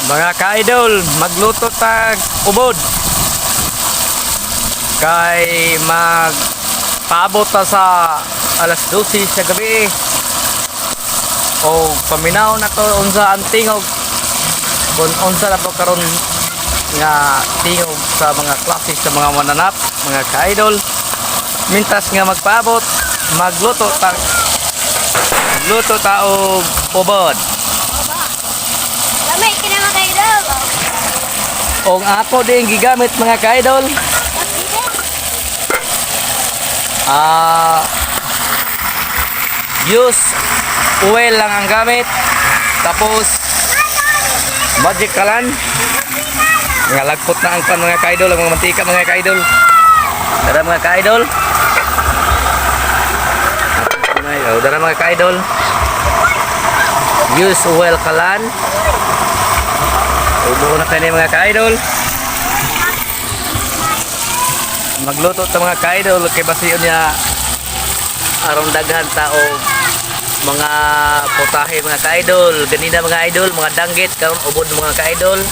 Mga ka-idol, magluto tag ubod. Kay mag paabot ta sa alas 12 sa gabi. O paminaw na to unsa ang tingog kung unsa na to karon nga tingog sa mga klase sa mga mananap, mga ka-idol. Mintas nga magpaabot, magluto ta luto ta og ubod. Lamay ka na, mga ka-idol. Og ako din gigamit, mga ka-idol. Ah, use oil lang ang gamit. Tapos magic kalan. Nga lagpot na ang kan, mga ka-idol, ang mga mantika, mga ka-idol. Tara, mga ka-idol. Ay, oh, tara, mga ka-idol. Use oil kalan. Ubo na tayo, mga ka-idol. Magluto ta, mga ka-idol, kay basiyon niya aron daghan ta og mga putahe, mga ka-idol. Ganina, mga idol, mga danggit, karon ubod, mga ka-idol.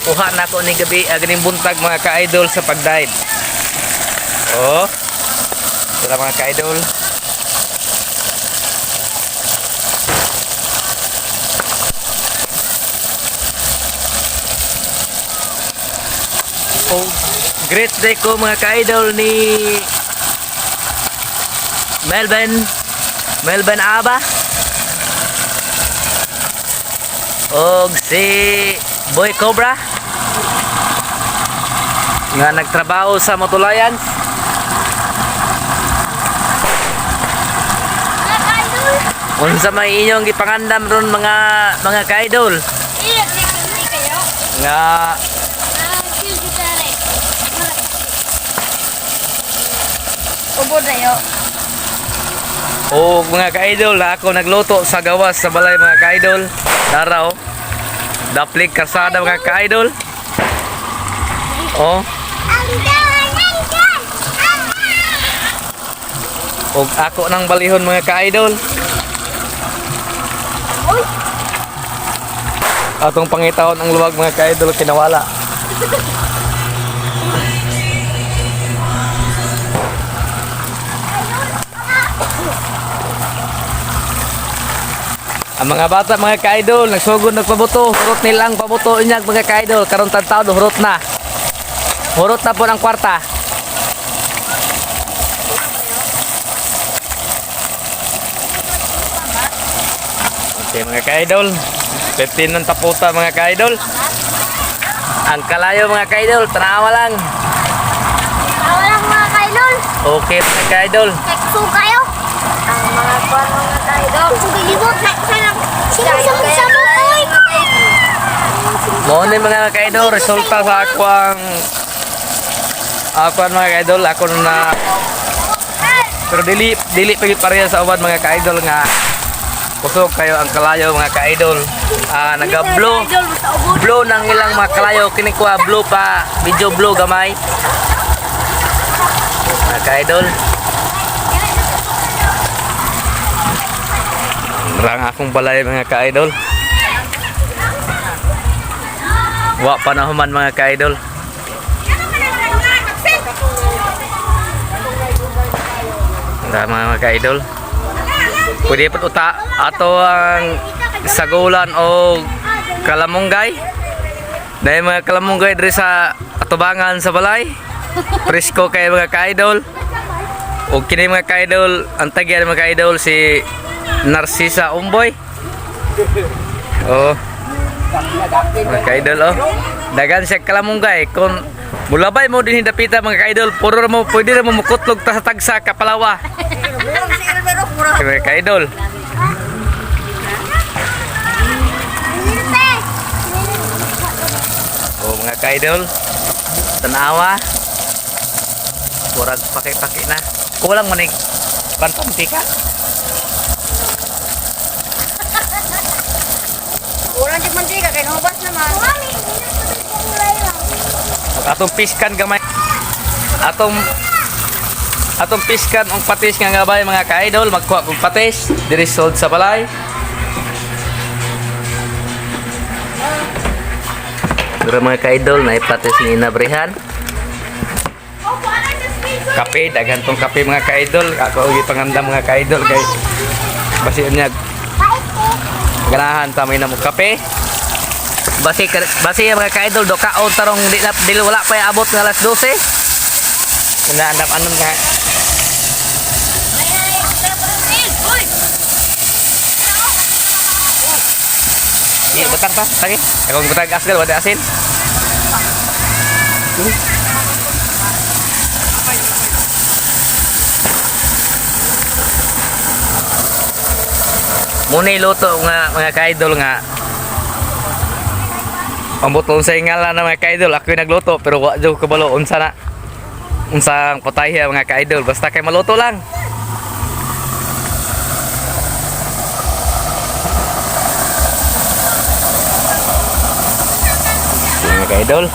Kuha na ako ni gabi, ganing buntag, mga ka-idol, sa pag-dive. Oh. Tara, mga ka-idol. Oh, great day ko, mga ka-idol, ni Melvin Melvin Aba og si Boy Cobra nga nagtrabaho sa Motolayan. Mga ka-idol. Unsa may inyong gipangandam ron, mga ka-idol? Iya, hindi kayo. Nga Ah, kill kita rin. Ubod na yo. O mga ka-idol, ako nagluto sa gawas sa balay, mga ka-idol. Tara oh. Daplig karsada, mga ka-idol. Oh, Ang og ako nang balihon, mga ka-idol. Uy! Atong pangitawon ang luwag, mga ka-idol, kinawala. Ang mga bata, mga ka-idol, nagsugod nagpabuto, hurot nilang pabuto inyag, mga ka-idol, karon tan taon hurot na. Hurot na po ng kwarta. Okay, mga ka-idol, 15 ng taputa, mga ka-idol. Ang kalayo, mga ka-idol, tanawa lang. Tawa lang, mga ka-idol. Okay, mga ka-idol. Kaya kayo. Ang mga kuwan, mga ka-idol. Sugilibot na isa lang. Sino oy! Mao ni, mga ka-idol, resulta sa akwang akuan, mga ka-idol, ako na pero dili dili pa gyud pareha sa uban, mga ka-idol, nga kusog kayo ang kalayo, mga ka-idol. Ah, naga blue blue nang ilang mga kalayo kini kuha blue pa, medyo blue gamay. Mga ka-idol. Rang akong balay, mga ka-idol. Wa pa na human, mga ka-idol. Tama, mga ka-idol. Pwede pa uta ato ang sagulan o kalamunggay. Dahil mga kalamunggay diri sa atubangan sa balay. Presko kay mga ka-idol. O kini, mga ka-idol, ang tagyan, mga ka-idol, si Narcisa Umboy. Oh. Mga ka-idol oh. Dagan siya kalamunggay kung mulabay mo din hindapita, mga ka-idol, puro ra mo pwede ra mo mukutlog ta sa tagsa kapalawa. Okay, mga ka-idol. Oh, mga ka-idol. Tanawa. Murag paki-paki na. Kulang manig pantantika. Kulang di mantika kay nahubas naman. Atong piskan gamay. Atong piskan ang patis nga gabay, mga ka-idol, magkuha kog patis diri sold sa balay. Pero mga ka-idol, naipatis ni Inabrihan. Kape, daghan tong kape, mga ka-idol. Ako og ipangandam, mga ka-idol, kay basi niya ganahan ta may mo kape. Basi basi mga ka-idol do kaon tarong di na dili wala pa abot nga alas 12. Inaandam anon nga. Di butang ta, tagi. Akong butang asgal wala asin. Muna luto nga mga ka-idol nga Ang butong sa ingala na, mga ka-idol, ako yung nagluto pero wa jud ko kabalo unsa na. Unsang putahe, mga ka-idol, basta kay maluto lang. Mga ka-idol.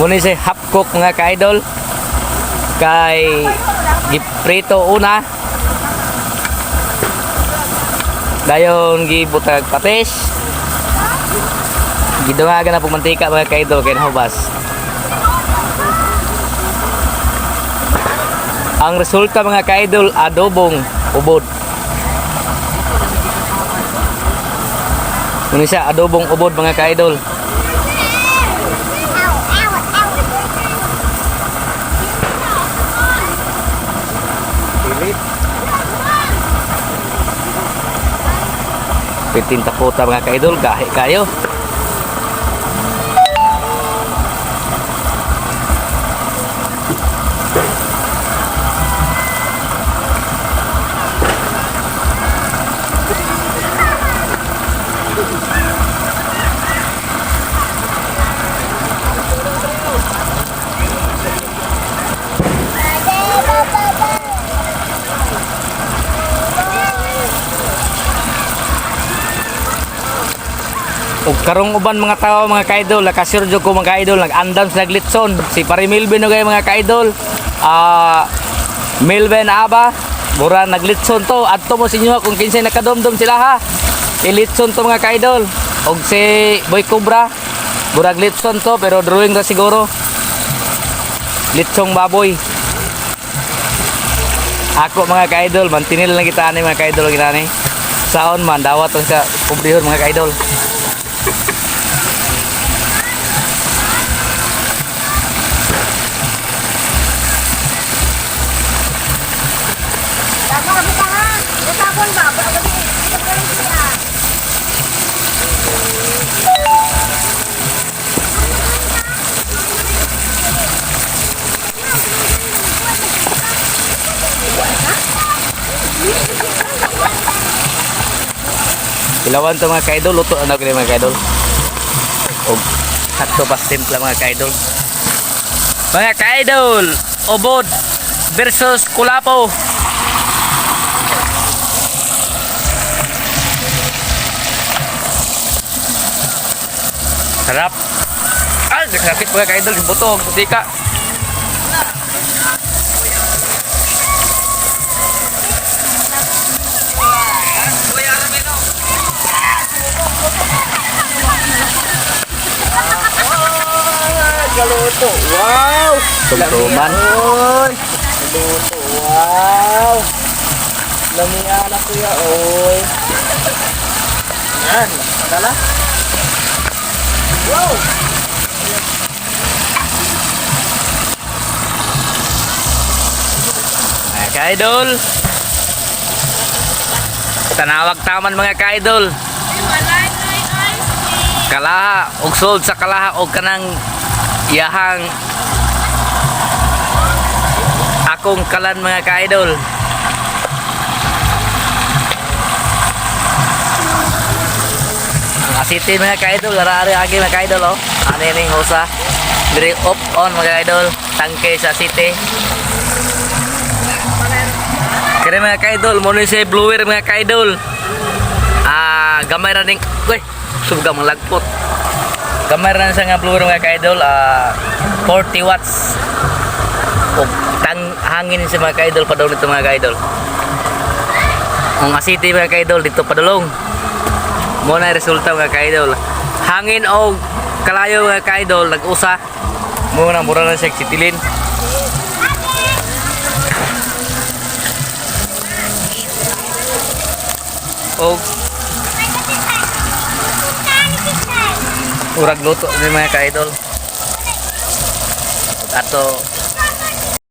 Muna si half cook, mga ka-idol. Kay giprito una. Dayon gibutag patis. Gidungagan na pong mantika, mga ka-idol, kay nahubas. Ang resulta, mga ka-idol, adobong ubod. Muna siya adobong ubod, mga ka-idol. Pitin taputa, mga ka-idol, gahi kayo. Ug karong uban mga tao, mga ka-idol, nakasure jud ko, mga ka-idol, nag-andam sa naglitson. Si Pare Melvin og mga ka-idol. Ah, Melvin Aba, mura naglitson to. Adto mo sa inyo kung kinsay nakadomdom sila ha. Ilitson to, mga ka-idol. Og si Boy Cobra, murag litson to pero drawing ra siguro. Litsong baboy. Ako, mga ka-idol, mantinil lang kita ani, mga ka-idol, ginani. Saon man dawat lang sa pobrehon, mga ka-idol. Tama ka bitaw ha. Utapon ba? Ba ba siya. Ilawan to, mga ka-idol, luto na gini, mga ka-idol. Og sakto pa timpla, mga ka-idol. Mga ka-idol, ubod versus kulapo. Sarap. Ay, sakit, mga ka-idol, buto, butika. Galuto. Wow! Tumtuman. Oy! Galuto. Wow! Lamian na kuya, oy. Yan, dala. Wow! Mga ka-idol. Tanawag taman, mga ka-idol. Kalaha og sold sa kalaha og kanang iyahang akong kalan, mga ka-idol. Ang asiti, mga ka-idol, ara agi, mga ka-idol, oh. Ano ning hosa? Diri off on, mga ka-idol, tangke sa city. Kaya mga ka-idol, mo ni si blower, mga ka-idol. Ah, gamay ra ning, uy, suga mga lagpot. Gamay ra na siya nga blower, mga ka-idol, 40 watts. Og tang hangin sa mga ka-idol padulong dito, mga ka-idol. Ang asiti, mga ka-idol, dito padulong. Mo na resulta, mga ka-idol. Hangin o kalayo, mga ka-idol, nag-usa. Mo na mura na siya sitilin. O urag luto ni, mga ka-idol. Ug ato